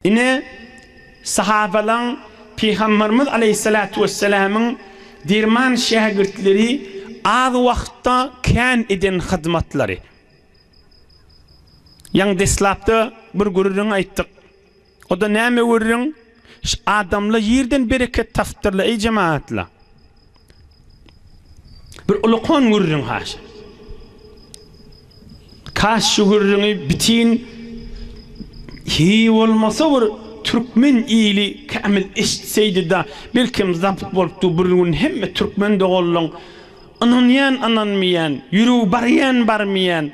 Ine, sahabalaň Pygamberimiz aleýhissalatu wessalamyň derman şägirtleri az wagtda kän eden hyzmatlary. Ýaňy deslapda bir gürrüň aýtdyk. O-da näme gürrüň? Şu adamlar ýerden bereket tapypdyrlar, eý jemagatlar. Bir ulukan gürrüň haşa. Kaş şu gürrüňi bitin hiý bolmasa bir türkmen ili kämil eşitseýdi-da, belkem zabt bolupdy bir gün hemme türkmen doganlaň ynanýan ynanmaýan, ýüregi barýan barmaýan,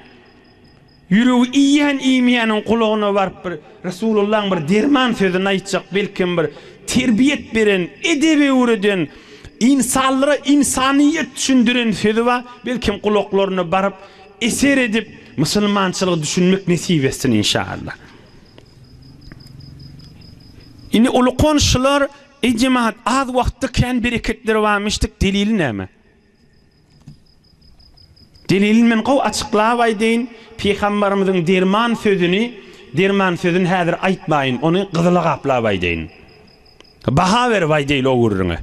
Ýüregi iýýän iýmeýäniň gulagyna baryp bir Resulullaň bir derman sözüni aýtjak belkem bir terbiýet beren edep öwreden ynsanlara ynsanyýet düşündiren sözi bar belkem gulaklaryna baryp eser edip musulmançylygy düşünmek nesip etsin inşallah. Indi ulukan şular eý jemagat az wagtda kän bereketler barmyşdyk delili näme? Delilini men gowy açyklap aýdaýyn, Pygambarymyzyň derman sözüni, derman sözüni häzir aýtmaýyn, ony gyzyla gaplap aýdaýyn. Baha berip aýdaýly o gürrüňe.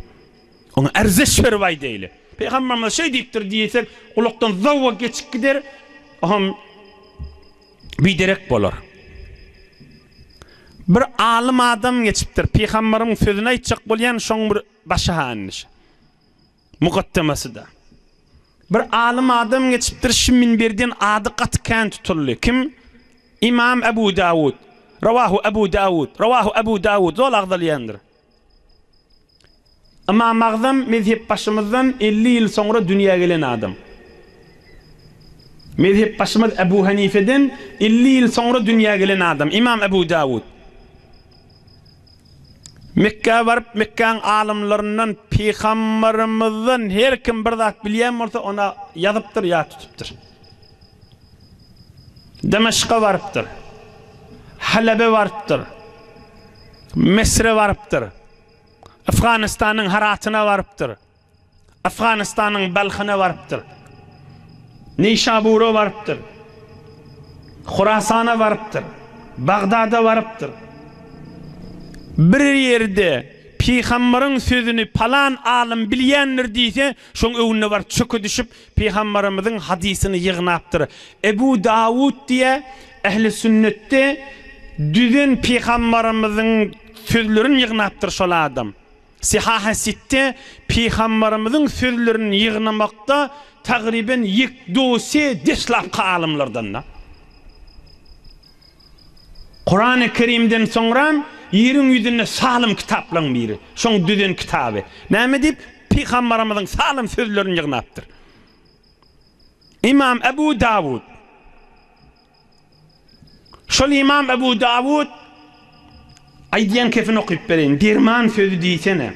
Oňa ärzeş berip aýdaýly. Pygambarymyz şeý diýipdir diýsek, gulakdan zowwa geçip gider, oňam biderek bolar. Bir alym adam geçipdir, Pygambaryň sözüni aýtjak bolýan, şoň bir başy hanyş. Mukaddemasy-da. Bir alym adam geçipdir, şu minberden ady gaty kän tutuldy. Kim? Imam Ebu Dawud. Rawahu Ebu Dawud, Rawahu Ebu Dawud, zol agzalýandyr. Ymam Agzam mezhepbaşymyzdan 50 ýyl soňra dünýä gelen adam. Mezhepbaşymyz Ebu Hanifeden 50 ýyl soňra dünýä gelen adam, Imam Ebu Dawud. Mekgä baryp, Mekgäň alymlaryndan Pygambarymyzdan her kim bir zat bilýän bolsa, ona ýazypdyr, ýat tutupdyr. Demeşka barypdyr. Halebe barypdyr. Mesre barypdyr. Afganystanyň Haratyna barypdyr. Afganystanyň Balhyna barypdyr. Neýşabura barypdyr. Horasana barypdyr. Bagdada barypdyr. Bir ýerde Pygambaryň sözüni palan alym bilýändir diýse, şoň öňünde baryp çöke düşüp, Pygambarymyzyň hadysyny ýygnapdyr. Ebu Dawud diýä, ähli sünnetde düzen Pygambarymyzyň sözlerini ýygnapdyr şol adam. Sihahe Sitte Pygambarymyzyň sözlerini ýygnamakda tagryben ýek-du-se deslapky alymlardan-da. Kurany Kerimden soňram ýeriň ýüzünde salym kitaplaryň biri. Şoň düzen kitaby. Näme diýip? Pygambarymyzyň salym sözlerini ýygnapdyr. Ymam Ebu Dawud. Şol ymam Ebu Dawud aýdýan kefini okyp bereýin. Derman sözi diýsene.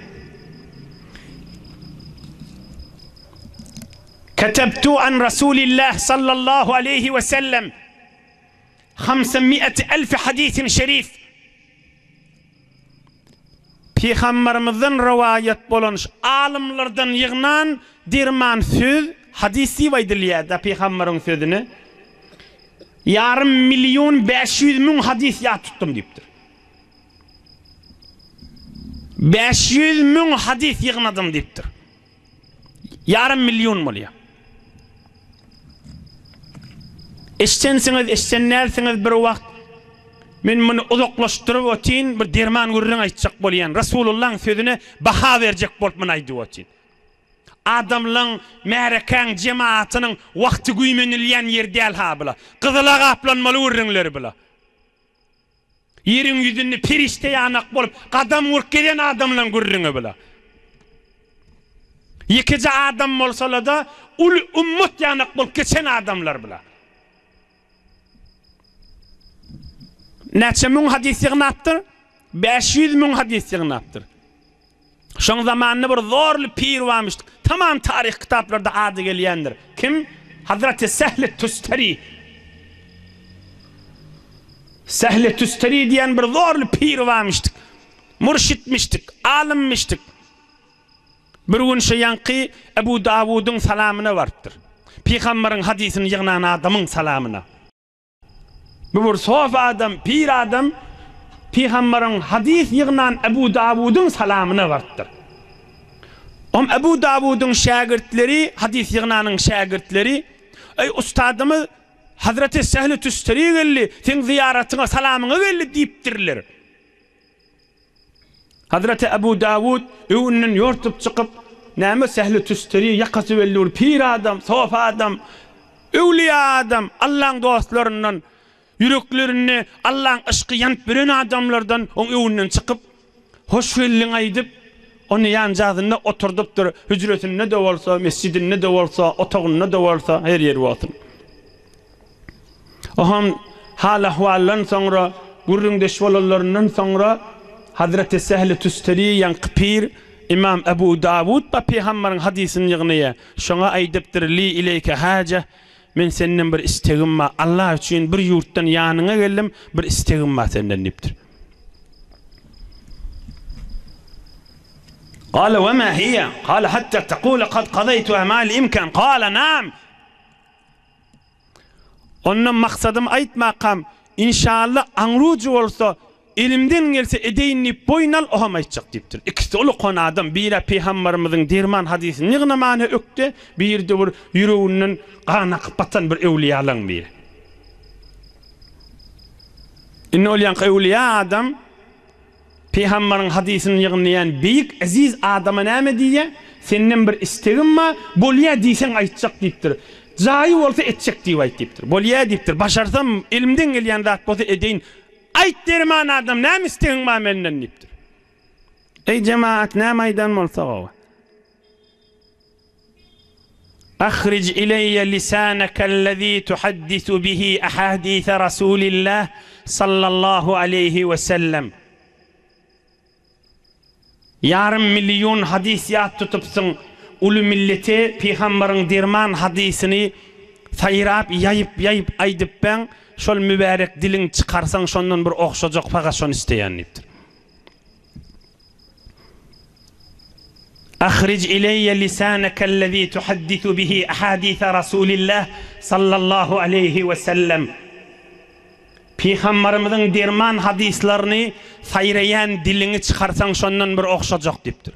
Ketebtu an Rasulillah sallallahu aleýhi we sellem hamsami'ati elfi hadisin şerif. Pygambarymyzdan rowaýat bolan şu alymlardan ýygnan derman söz, hadys diýip aýdylýar-da pygambaryň sözüne. Ýarym million 500 müň hadys ýat tutdum diýipdir. 500 müň hadys ýygnadym diýipdir. Ýarym million bolýar. Eşdensiňiz, eşden dälsiňiz bir wagt men muny uzaklaşdyryp otyn, bir derman gürrüň aýtjak bolýan. Resulullaň sözüne baha berjek bolup muny aýdyp otyn. Adamlaň, märekäň, jemaatynyň wagty güýmenilýän ýer däl ha bula. Gyzyla gaplanmaly gürrüňleri bula. Ýeriň ýüzünde perişde ýanak bolup, gadam urup gezen adamlaň gürrüňi bula. Ýekeje adam bolsala-da, uly ummat ýanak bolup geçen adamlar bula. Näçe müň hadys ýygnapdyr? 500 müň hadys ýygnapdyr. Şoň zamanynda bir zorly pir barmyş. Tamam taryh kitaplarda ady gelýändir. Kim? Hazreti Sehl Tüsteri. Sehl Tüsteri diýen bir zorly pir barmyş. Murşitmişdik, alymmyşdyk. Bir gün şo ýaňky Ebu Dawudyň salamyna barypdyr. Pygambaryň hadysyny ýygnan adamyň salamyna. Bu bir sofy adam, pir adam. Pygambaryň hadys ýygnan Ebu Dawudyň salamyna barypdyr. Om Ebu Dawudyň şägirtleri, hadys ýygnanyň şägirtleri, Eý, ustadymyz, Hazreti Sehli Tüsteri geldi, seň zyýaratyňa, salamyňa geldi diýipdirler. Hazreti Ebu Dawud öwünden ýortup çykyp, Näme Sehli Tüsteri ýakasy belli bir pir adam, sopy adam, öwlüýä adam, Allaň dostlaryndan, ýüreklerinde Allaň yşky ýanyp ýören adamlardan oň öwünden çykyp, Hoş geldiň aýdyp, ony ýanjazynda oturdypdyr, hüjresinde-de bolsa, mesjidinde-de bolsa, otagynda-da bolsa, her ýeri bolsun. Oňam hal-ahwaldan soňra, gürrüňdeş bolanlaryndan soňra, Hazreti Sehli Tüsteri ýaňky pir Ymam Ebu Dawud ba pygambaryň hadysyny ýygnaýar. Şoňa aýdypdyr, Li ileýke haje, men senden bir istegim bar, Allah üçin bir ýurtdan ýanyňa geldim, bir istegim bar senden diýipdir. Gale we ma hiýe? Gale hatta tekule kad kazaýtuha ma'al imkan. Gale naam. Onda maksadym aýtmakam, inşalla aňrujy bolsa, elimden gelse edeýin diýip boýun al, oham aýtjak diýipdir. Ikisi uly kon adam, biri pygambarymyzyň derman hadysyny ýygnamana ökde, biri-de bir ýüreginden gan akyp batan bir öwlüýalaň biri. Indi ol ýaňky öwlüýä adam Pygambaryň hadysyny ýygnaýan beýik eziz adama näme diýýär? Senden bir istegim bar, bolýa diýseň aýtjak diýipdir. Jaýy bolsa etjek diýip aýt diýipdir. Bolýa diýipdir. Başarsam, elimden gelýän zat bolsa edeýin. Aýt derman adam, näme istegiň bar menden diýipdir. Eý jemagat, näme aýdan bolsa gowy. Ahrij ileýe lisanekellezî tuhaddisu bihi ahadise Rasulillah sallallahu aleýhi we sellem. Ýarym million hadys ýat tutupsyň, uly millete pygambaryň derman hadysyny saýrap ýaýyp-ýaýyp aýdypbäň, şol mübärek diliň çykarsaň şondan bir ogşajak fakat şony isleýän diýipdir. Ahrij ileýe lisanekellezî tuhaddisu bihi ahadise Rasulillah sallallahu aleýhi we sellem. Pygambarymyzyň derman hadyslaryny saýraýan diliňi çykarsaň şondan bir ogşajak diýipdir.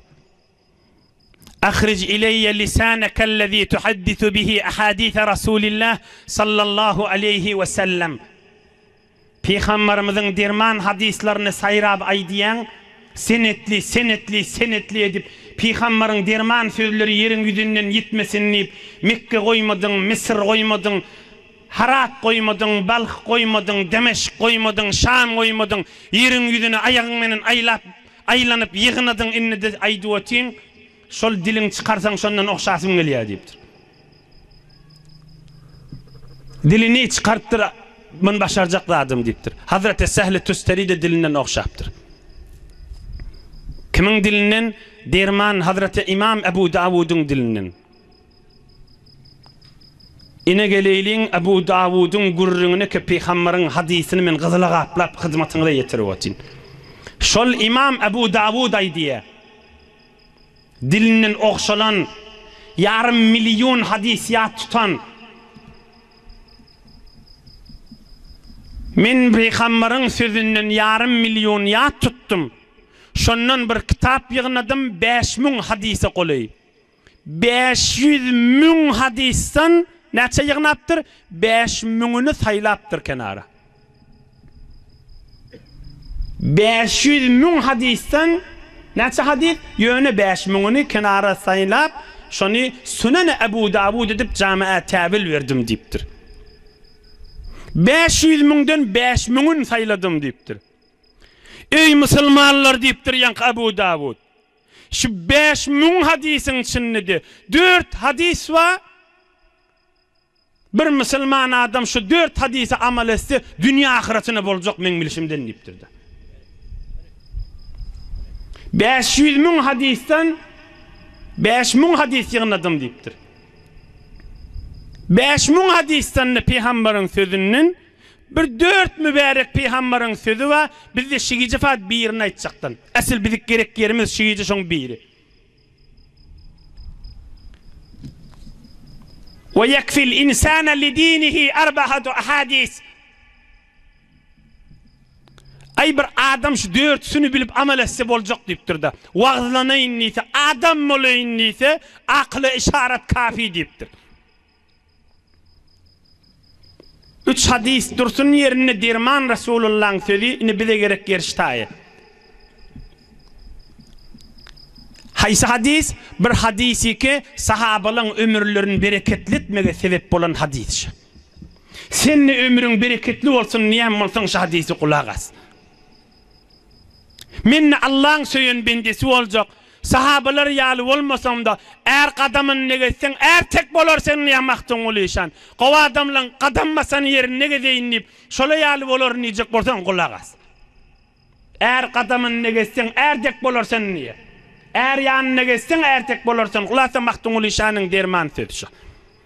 Ahrij ileýe lisanekellezî tuhaddisu bihi ahadise Rasulillah sallallahu aleýhi we sellem. Pygambarymyzyň derman hadyslaryny saýrap aýdýaň, senetli, senetli, senetli edip, pygambaryň derman sözleri ýeriň ýüzünden ýitmesin diýip, Mekge goýmadyň, Misr goýmadyň, Harat goýmadyň, Balh goýmadyň, Demeşk goýmadyň, Şam goýmadyň, ýeriň ýüzüni aýagyň menen aýlap, aýlanyp ýygnadyň, indi-de aýdyp otyň, şol diliňi çykarsaň şondan ogşasym gelýär diýipdir. Dilini çykarypdyr, Muny başarjak zadym diýipdir. Hazreti Sehli Tüsteri-de dilinden ogşapdyr. Kimiň dilinden? Derman Hazreti Ymam Ebu Dawudyň dilinden. Ine geleýliň Ebu Dawudyň gürrüňine ki pygambaryň hadysyny men gyzyla gaplap hyzmatyňyza ýetirip otyryn. Şol Ymam Ebu Dawud aýdýar. Dilinden ogşalan, ýarym million hadys ýat tutan, Men pygambaryň sözünden ýarym million ýat tutdum. Şondan bir kitap ýygnadym, 5000 hadysa golaý. 500 müň hadysdan näçe ýygnapdyr? Bäş müňüni saýlapdyr kenara. 500 müň hadysdan näçe hadys? Ýöne bäş müňüni kenara saýlap, şony Sunene Ebu Dawud edip jamaä täwil berdim diýipdir. 500 müňden bäş müňüni saýladym diýipdir. Eý musulmanlar diýipdir ýaňky Ebu Dawud. Şu 5000 hadysyň içinde-de dört hadys bar. Bir musulman adam şu dört hadysa amal etse, dünýe ahyratyna boljak meň bilşimden diýipdir-de. 500 müň hadysdan 5000 hadys ýygnadym diýipdir. 5000 hadysdan-da pygambaryň sözünden bir dört mübärek pygambaryň sözi bar, bizde şu gije fat birini aýtjakdan. Asyl bizik gerek ýerimiz şu gije şoň biri. We ýekfil insana li dinihi arba'atu ahadis. Aý bir adam şu dörtüsini bilip amal etse boljak diýipdir-de. Wagyzlanaýyn diýse, adam bolaýyn diýse, akyla yşarat kafi diýipdir. Üç hadys dursun ýerinde derman Resulullaň sözi indi bize gerek ýer ştaýy. Haýsy hadys? Bir hadysiki sahabalaň ömürlerini bereketli etmege sebep bolan hadys. Sende ömrüň bereketli bolsun diýen bolsaň şu hadysy gulak as. Mende Allaň söýen bendesi boljak, sahabalar ýaly bolmasamda, är gadamyny gezseň, är tek bolar sen diýýär Magtymguly işan. Gowy adamlaň gadam basan ýerinde gezeýin diýip, şola ýaly bolaryn diýjek bolsaň gulak as. Är gadamyny gezseň, är dek bolar sen diýýär. Är ýanynda gezseň, är tek bolar sen. Hulasa Magtymguly işanyň derman sözi şu.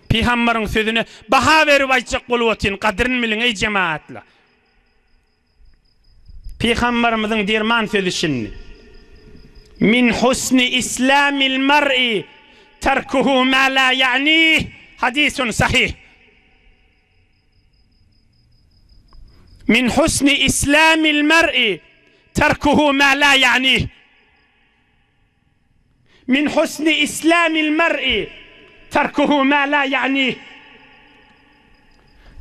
Pygambaryň sözüne baha berip aýtjak bolup otyryn, gadyryny biliň eý jemagatlar. Pygambarymyzyň derman sözi şindi. Min husni islamil mar'i terkuhu ma la ya'nih hadisun sahih. Min husni islamil mar'i terkuhu ma la ya'nih. Min husni islamil mar'i terkuhu ma la ya'nih.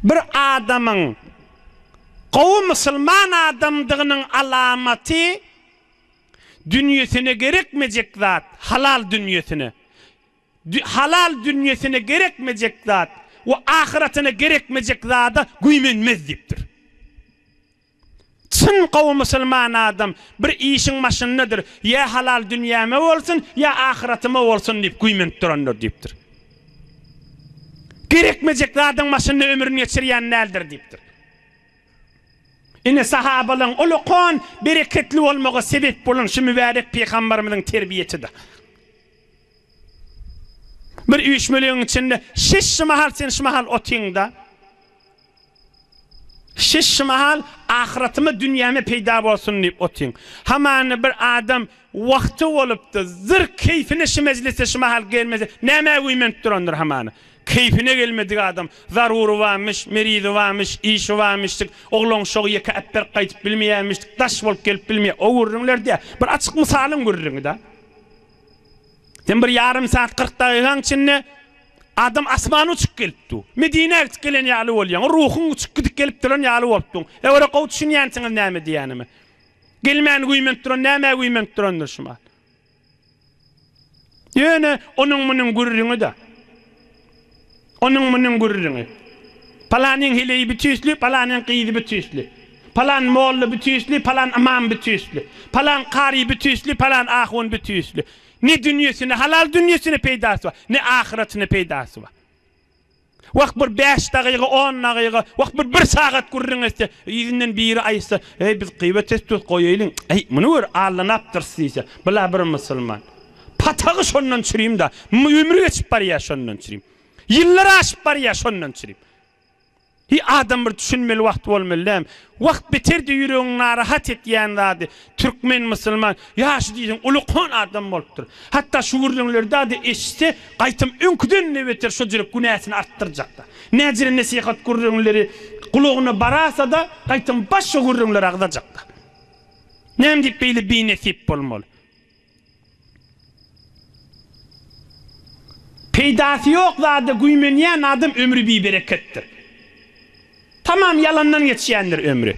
Bir adamyň gowy musulman adamdygynyň alamaty dünýesine gerekmejek zat, halal dünýesine, halal dünýesine gerekmejek zat we ahyratyna gerekmejek zada güýmenmez diýipdir. Çyn gowy musulman adam bir işiň başyndadyr, ýa halal dünýäme bolsun, ýa ahyratyma bolsun diýip güýmenip durandyr diýipdir. Gerekmejek zadyň başynda ömrüni geçirýän däldir diýipdir. Ine sahabalaryň ulakan bereketli bolmaga sebep bolan şu mübärek pygambarymyzyň terbiýesidir. Bir üýşmelegiň içinde şiş şu mahal sen şu mahal otyňda. Şiş şu mahal ahyratyma dünýäme peýda bolsun diýip otyň. Hamana bir adam wagty bolupdy, zyr keýfine şu mejlise şu mahal gelmese nämä güýmenip durandyr hamana. Keýfine gelmedik adam zarury barmyş, merizi barmyş, işi barmyşdyk, oglan uşagy ýeke äpberip gaýdyp bilmeýärmişdik, daş bolup gelip bilmeýär. O gürrüňler däl. Bir açyk mysalyň gürrüňi-dä. Sen bir ýarym saat 40 dagygaň içinde Adam asmana uçup gelip dur. Medinä gidip gelen ýaly bolýaň. Ruhuň uçup gidip gelip duran ýaly bolup duň. Öwre gowy düşünýänsiňiz näme diýýänime. Gelmän güýmenip duran nämä güýmenip durandyr şu mal. Ýöne onuň munuň gürrüňi-de. Onuň munuň gürrüňi. Palanyň heleýi bütüýsli, palanyň gyzy bütüýsli. Palan molla bütüýsli, palan ymam bütüýsli. Palan kary bütüýsli, palan ahun bütüýsli. Ne dünýesine, halal dünýesine peýdasy bar, ne ahyratyna peýdasy bar. Wah bir bäş dagyga, on dagyga, wah bir bir sagat gürrüň etse, yzyndan biri aýtsa, Eý, biz gybat etdik, goýaýlyň, eý, muny gör, allanapdyrys diýse, bula bir musulman. Patagy şondan çürim-da, ömri geçip barýar şondan çürim. Ýyllar aşyp barýar şondan çürim. Hi adam bir düşünmeli wagt bolmaly dämi? Wagt beterdi ýüregiňi narahat etýän zady türkmen musulman ýaşy diýseň ulukan adam bolupdyr. Hatda şu gürrüňleri dady eşitse gaýtam öňküdende beter şo jürek günäsini artdyrjakda. Näjire nesihat gürrüňleri gulagyna barasada gaýtam baş şo gürrüňleri agzajakda. Näme diýip beýle binesip bolmaly? Peýdasy ýok zada güýmenýän adam ömri bibereketdir. Tamam ýalandan geçýändir ömri.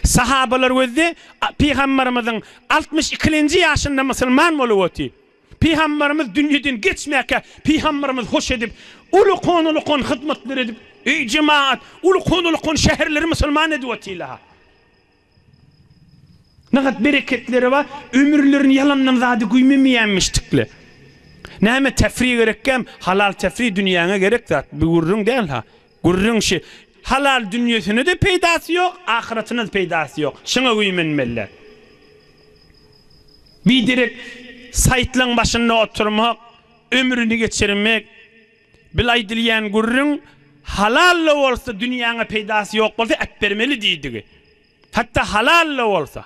Sahabalar gözde Pygambarymyzyň 62-nji ýaşynda musulman bolup otyr. Pygambarymyz dünýeden geçmäkä Pygambarymyz hoş edip, ulukan-ulukan hyzmatlar edip, eý jemagat, ulukan-ulukan şäherleri musulman edip otyrlar. Nagat bereketleri bar, ömürlerini ýalandan zady güýmemeýänmişdikle. Näme tefri gerekkäm, halal tefri dünýäňe gerek zat, bu gürrüň däl-ha. Gürrüň şi, halal dünýesine-de peýdasy ýok, ahyratyna-da peýdasy ýok. Şuňa güýmenmeliler. Biderek saýtlaň başynda oturmak, ömrüni geçirmek, bil aýdylýan gürrüň halal-da bolsa dünýäňe peýdasy ýok bolsa äpbermeli diýdigi. Hatda halal-da bolsa.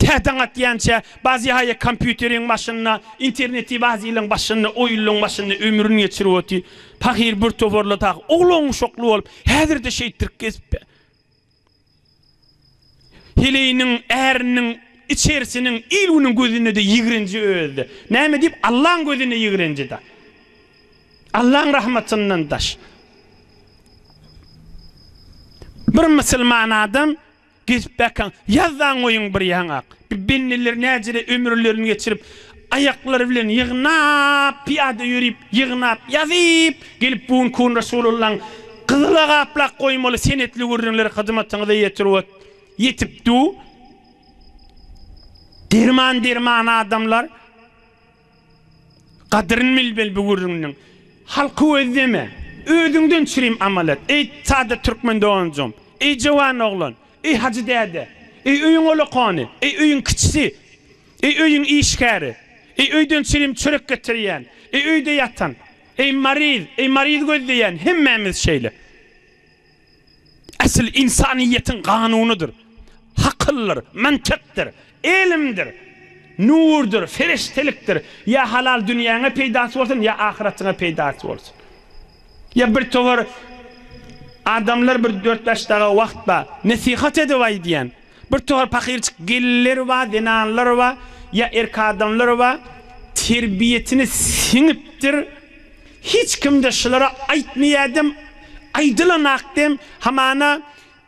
Tä daň atýança bazy-haýa kompýuteriň başynda, interneti bazylaň başynda, oýunlaň başynda ömrüni geçirip otyr. Pahyr bir toparla dagy oglan-uşakly bolup, häzir-de şeýtdirip gezip. Heleýiniň, äriniň, içerisiniň, il-günüň gözünde-de ýigrenji özi-de. Näme diýip, Allaň gözünde ýigrenji-de. Allaň rahmatyndan daş. Bir musulman adam Gezip bakaň, ýazdaň goýuň bir ýaňak. Bi bendeler näjele ömürlerini geçirip, aýaklary bilen ýygnap, pyýada ýörip, ýygnap, ýazyp, gelip bu günki gün Resulullaň gyzyla gaplap goýmaly senetli gürrüňleri hyzmatyňyza ýetirip ýetip du. Derman-derman adamlar. Gadyryn bilmeli bu gürrüňniň. Halky gözleme. Özüňden çürim amal et. Eý, sada türkmen doganjygym! Eý, jowan oglan! Eý, hajy däde! Eý, öýüň ulakany! Eý, öýüň kiçisi! Eý, öýüň işgäri! Eý, öýden çürim çörek getirýän! Eý, öýde ýatan! Eý, maryz! Eý, maryz gözleýän! Hemmämiz şeýle. Asyl ynsanyýetiň kanunydyr. Hakyldyr, mantykdyr, elmdir, nurdur, feriştelikdir. Ýa halal dünýäňe peýdasy bolsun, ýa ahyratyňa peýdasy bolsun. Ýa bir towar adamlar bir dört-bäş daga wagt bar, nesihat edip aýdýan. Bir towar pahyrçyk gelinler bar, zenanlar bar, ýa erk adamlar bar, terbiýesine siňipdir. Hiç kimde şulara aýtmaýadam, aýdylanakdem, hamana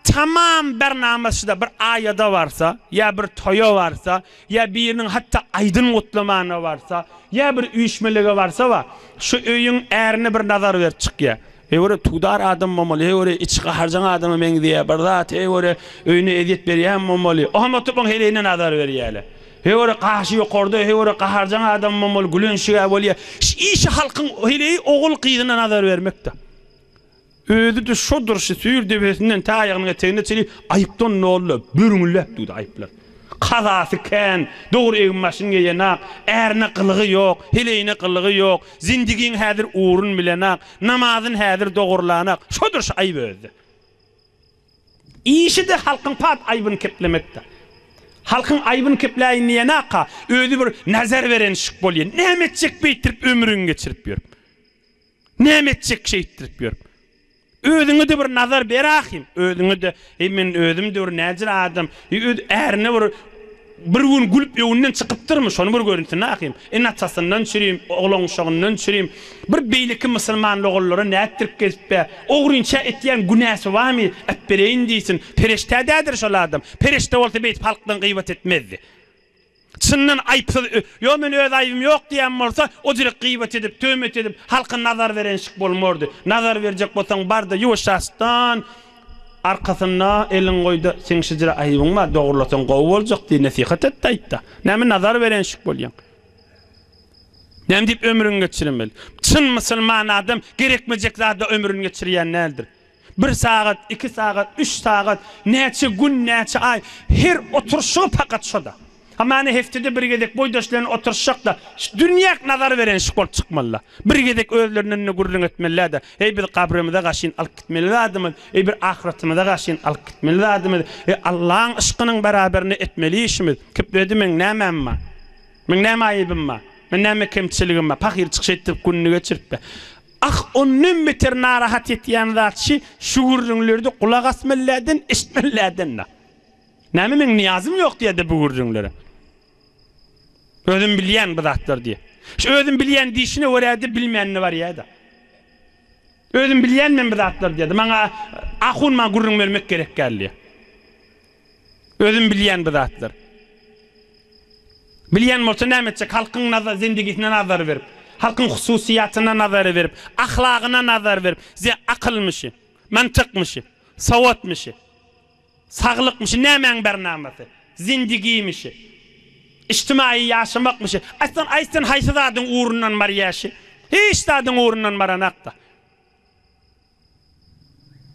tamam bernamasy-da bir aýada barsa, ýa bir toýa barsa, ýa biriniň hatda aýdyn gutlamana barsa, ýa bir üýşmelige barsa bar, şu öýüň ärine bir nazar berip çykýa. Heý göre tugdar adam bolmaly, heý göre içi gaharjaň adama meňzeýä, bir zat, heý göre öýüne ezýet berýän bolmaly. Oňam oturyp oň heleýine nazar berýäle. Heý göre gaşy ýokarda, heý göre gaharjaň adam bolmaly, gülenşig-ä bolýa. Işi halkyň heleýi ogul-gyzyna nazar bermekde. Özi-de şo durşy süýr depesinden tä aýagynyň etegine çenli aýypdan doly, börňüläp durdy aýyplar. Kazasy kän, dogry egin-başyn geýenak, ärine gylygy ýok, heleýine gylygy ýok, zindigiň häzir ugrun bilenak, namazyn häzir dogurlanak, şo durşy aýyp özde. Işi-de halkyň pat aýbyny keplemekde. Halkyň aýbyny kepläýin diýenaka, özi bir nazar berenşik bolýar. Näme etjek beýtdirip ömrüňi geçirip ýörüp? Näme etjek şeýtdirip ýörüp? Özüňe-de bir nazar ber ahym. Özüňe-de, eý men özüm-de bir näjir adam, eý öz ärine bir bir gün gülüp öňünden çykypdyrmy, şony bir görünsin ahym. Ene-atasyndan çürim, oglan-uşagyndan çürim. Bir beýleki musulman ogullara nätdirip gezip-ä, ogrynça etýän günäsi barmy, äpbereýin diýsin. Pereşde däldir şol adam. Pereşde bolsa beýdip halkdan gybat etmezdi. Çyndan aýypsyz, ýo men öz aýybym ýok diýen bolsa, o jürek gybat edip, töhmet edip, halka nazar berenşik bolmardy. Nazar berjek bolsaň bar-da ýuwaşjaşdan arkasynda eliňi goý-da, seň şujre aýybyň bar, dogrulasaň gowy boljak diý, nesihat et-de aýt-da. Näme nazar berenşik bolýaň? Näme diýip ömrüňi geçirmeli? Çyn musulman adam gerekmejek zada ömrüni geçirýän däldir. Bir sagat, iki sagat, üç sagat, näçe gün, näçe aý, her oturyşygy pakat şo-da. Hamana heftede bir gezek boýdaş bilen oturyşjak-da, şu dünýäk nazar berenşik bolup çykmaly-da. Bir gezek özlerinden-de gürrüň etmeli-dä-de, Eý, biz gabrymyza gaşyn alyp gitmeli zadymyz, eý, bir ahyretimize gaşyn alyp gitmeli zadymyz, eý, Allaň yşkynyň beraberinde etmeli işimiz, kipledi meň nämäm bar? Meň näme aýybym bar? Men näme kemçiligim bar? Pahyr çykyş etdirip gününi geçirip-de. Ah, ondan beter narahat etýän zat şi, şu gürrüňlerde gulak asmalyläden, eşitmeliläden-de. Näme meň nyýazym ýok diýýär-de bu gürrüňlere. Özüm bilýän bu zatlary diýýär. Şu özüm bilýän diýşine görä-de bilmänine barýar-da. Özüm bilýän men bu zatlary diýýär-de. Maňa ahun maňa gürrüň bermek gerek däl diýýär. Özüm bilýän bu zatlar. Bilýän bolsa näme etjek? Halkyň nazar zendigisine nazar berip, halkyň hususyýatyna nazar berip, ahlagyna nazar berip, ze akylmyşy, mantykmyşy, sowatmyşy, saglykmyşy, nämäň bernamasy, zendigimişi, içtimaýy ýaşamakmyşy. Aýtsan, aýtsan haýsy zadyň ugrundan barýaşy? Hiç zadyň ugrundan baranakda.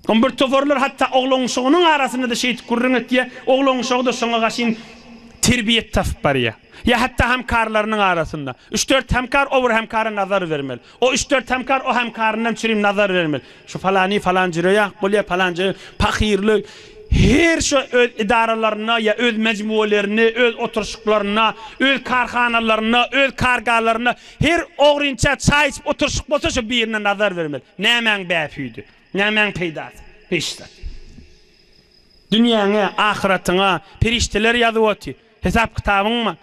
On bir toparlar hatda oglan-uşagynyň arasynda-da şeýdip gürrüň etýär, oglan-uşagy-da şoňa gaşyn terbiýet tapyp barýar. Ýa hatda hemkarlarynyň arasynda. Üç-dört hemkar o bir hemkara nazar bermeli. O üç-dört hemkar o hemkaryndan çürim nazar bermeli. Şu falany falan jüre ýak bolýar, falan jüre pahyrly her şo öz edaralarynda ýa öz mejmualerinde, öz oturyşyklarynda, öz karhanalarynda, öz kargalarynda her ogrynça çaý içip oturyşyk bolsa şo birine nazar bermeli. Nämäň bähbidi? Nämäň peýdasy? Hiç zat. Dünýäňe, ahyratyňa perişdeler ýazyp otyr. Hesap-kitabyň bar.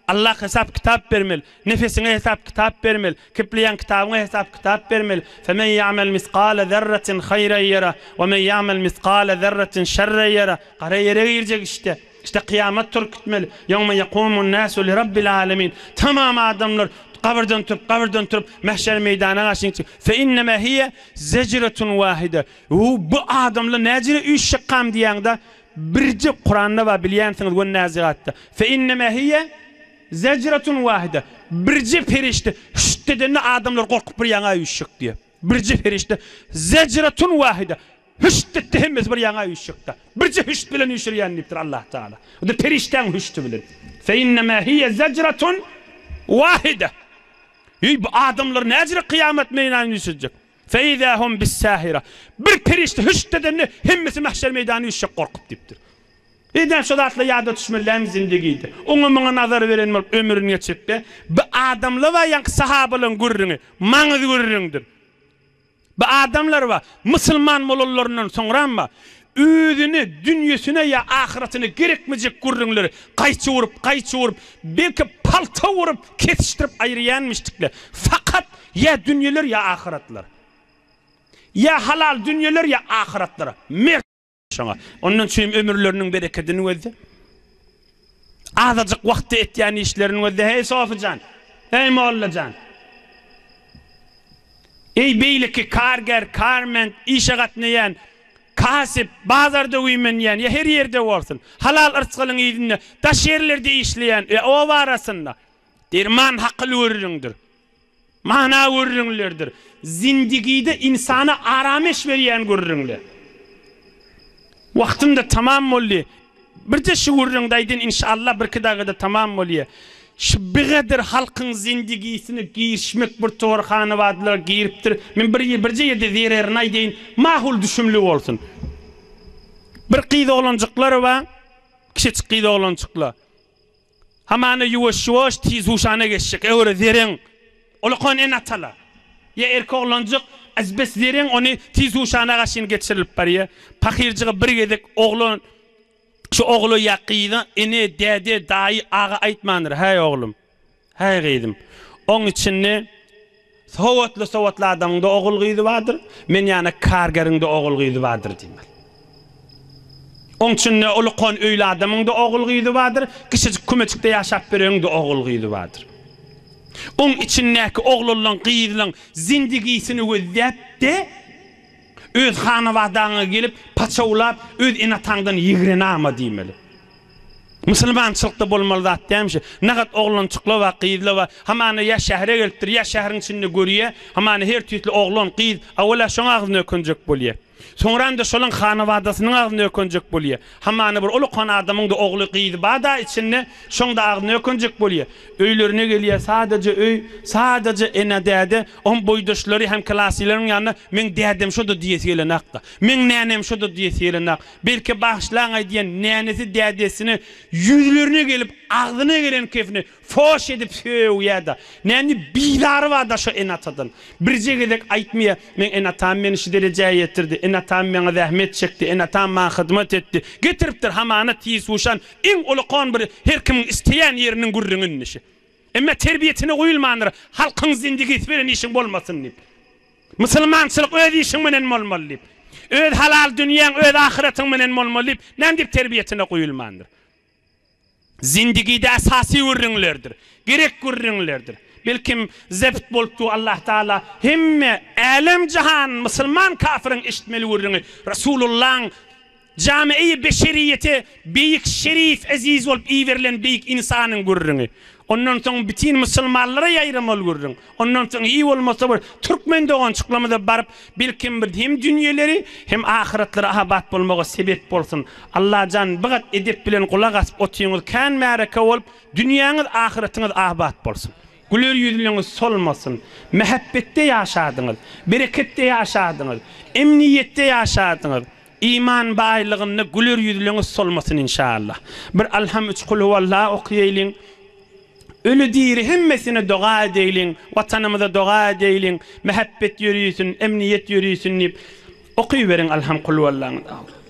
Allah hesap-kitap bermeli. Nefesiňe hesap-kitap bermeli. Kepleýän kitabyňa hesap-kitap bermeli. Femen ýa'mel misgale zerretin haýran ýera, we men ýa'mel misgale zerretin şerren ýera. Gara ýere girjek işte. İşte kyýamat turup gitmeli. Ýewme ýekumun nasu li rabbil alemin. Tamam adamlar gabyrdan turup, gabyrdan turup mähşer meýdana garşy Fe innema hiýe zejretun wahide. Bu adamlar näjire üýşjekkam diýýäňde, Birje Kuranda bar bilýänsiňiz we Nazigatda. Fe innema hiýe zejretun wahide. Birje perişde hüşt edende adamlar gorkup bir ýaňa üýşjek diýýär. Birje perişde zejretun wahide. Hüşt etdi hemmesi bir ýaňa üýşjekde. Birje hüşt bilen üýşürýän diýipdir Allah Taala. O da perişdäň hüşti bilen. Fe innema hiýe zejretun wahide. Eý bu adamlar näjire kyýamat meýdanyna üýşjek. Feizâ hum bis-sâhira. Bir perişde hüşt edende hemmesi mahşer meýdanyna üýşjek gorkup diýipdir. Edän şo zatlar ýada düşmeli dälmi zindigide. Oňa muňa nazar beren bolup ömrüni geçiripde. Bu adamlar bar ýaňky sahabalaryň gürrüňi maňyz gürrüňdir. Bu adamlar bar musulman bolanlaryndan soňram bar özüne dünýesine ýa ahyratyna gerekmejek gürrüňleri gaýçy urup gaýçy urup belki palta urup kesişdirip aýyrýanmyşdykle fakat Ýa dünýeler ýa ahyratlar. Ýa halal dünýeler ýa ahyratlar. Mert şoňa. Ondan üçin ömürleriniň berekedini gözle. Azajyk wagtda etýän işlerini gözle. Heý Sofyjan! Heý Mollajan! Eý beýleki karger, karment, işe gatnaýan, kasyp, bazarda güýmenýän ýa her ýerde bolsun, halal yrsgalyň yzynda daş ýerlerde işleýän ýa oba arasynda derman hakyl gürrüňdir. Mana gürrüňlerdir. Zindigide ynsana arameş berýän gürrüňler. Wagtym-da tamam boldy. Birje şu gürrüňde aýdyn inşallah birki dagada tamam bolýa. Şu bigadyr halkyň zindigisine girişmek bir towar hanabadylara giripdir. Men bir birje ýerde zererini aýdaýyn, makul düşümli bolsun. Bir gyz oglanjyklar bar, kiçijik gyz oglanjyklar. Hamana ýuwaş-ýuwaş tizhuşana geçjek. Öwre zereň. Ulakan ene-atalar. Ýa erkek oglanjyk azbes zereň ony tizhuşana gaşyn geçirilip barýa. Pahyrjyga bir gezek oglan şu ogla ýa gyza ene, däde, daýy, aga aýtmandyr, Häý oglum. Häý gyzym. Oň içinde Sowatly-sowatly adamyň-da ogul-gyzy bardyr, men ýaly kargeriň-de ogul-gyzy bardyr diýmeli. Oň içinde ulukan öýli adamyň-da ogul-gyzy bardyr, kiçijik kümejikde ýaşap beregiň-de ogul-gyzy bardyr. Oň içindäki oglanlaň, gyzlaň zindigisini gözläp-de, öz hanabadaňa gelip, paçawlap, öz ene-ataňdan ýigrenama diýmeli. Musulmançylykda bolmaly zat dälmişi. Nagat oglançyklar bar, gyzlar bar. Hamana ýa şähere gelipdir, ýa şäheriň içinde görýä. Hamana her tüýsli oglan, gyz, awala şoň agzyny ökünjek bolýa. Soňram-da şolaň hanabadasynyň agzyny ökünjek bolýa. Hamana bir ulukan adamyň-da ogly, gyzy bar-da içinde, şoň-da agzyny ökünjek bolýa. Öýlerine gelýä, sadaja öý, sadaja ene-däde, oň boýdaşlary, hemklasylarynyň ýanynda meň dädem şo-da diýesi gelenakda. Meň nänem şo-da diýesi gelenak. Belki bagyşlaň aýdýan nänesi dädesine ýüzlerine gelip agzyna gelen kefini foş edip sögýäda. Näni bizary barda şo ene-atadan. Birje gezek aýtmyýa meň ene-atam meni şu derejä ýetirdi, ene-atam meňa zähmet çekdi, ene-atam maňa hyzmat etdi. Getiripdir hamana tizhuşan iň ulukan bir her kimiň isleýän ýeriniň gürrüňi indi şi. Emma terbiýesine guýulmandyr halkyň zindigisi bilen işiň bolmasyn diýip. Musulmançylyk öz işiň menen bolmaly diýip. Öz halal dünýäň, öz ahyratyň menen bolmaly diýip, näme diýip terbiýesine guýulmandyr. Zindigide esasy gürrüňlerdir. Gerek gürrüňlerdir. Belkim zebt bolup dur Allah Taala hemme älem jahan musulman kafiriň eşitmeli gürrüňi Resulullaň Jame-i beşeriýete beýik şerif eziz bolup iberilen beýik ynsanyň gürrüňi. Ondan soň bütin musulmanlara ýaýramaly gürrüň. Ondan soň iý bolmasa bir türkmen dogançyklarymyza baryp belkem bir hem dünýeleri hem ahyratlary abat bolmaga sebep bolsun. Allajan bigat edep bilen gulak asyp otyňyz kän märeke bolup dünýäňiz ahyratyňyz abat bolsun. Güler ýüzlüňiz solmasyn. Mähebbetde ýaşadyňyz. Bereketde ýaşadyňyz. Emniýetde ýaşadyňyz. Iman baýlygynda güler ýüzleňiz solmasyn inşallah. Bir Alham üç kulhuwallah okýaýlyň. Öli diri hemmesine doga edeýliň, watanymyza doga edeýliň, mähebbet ýörisin, emniýet ýörisin diýip okyberiň Alham kulhuwallaňyzy.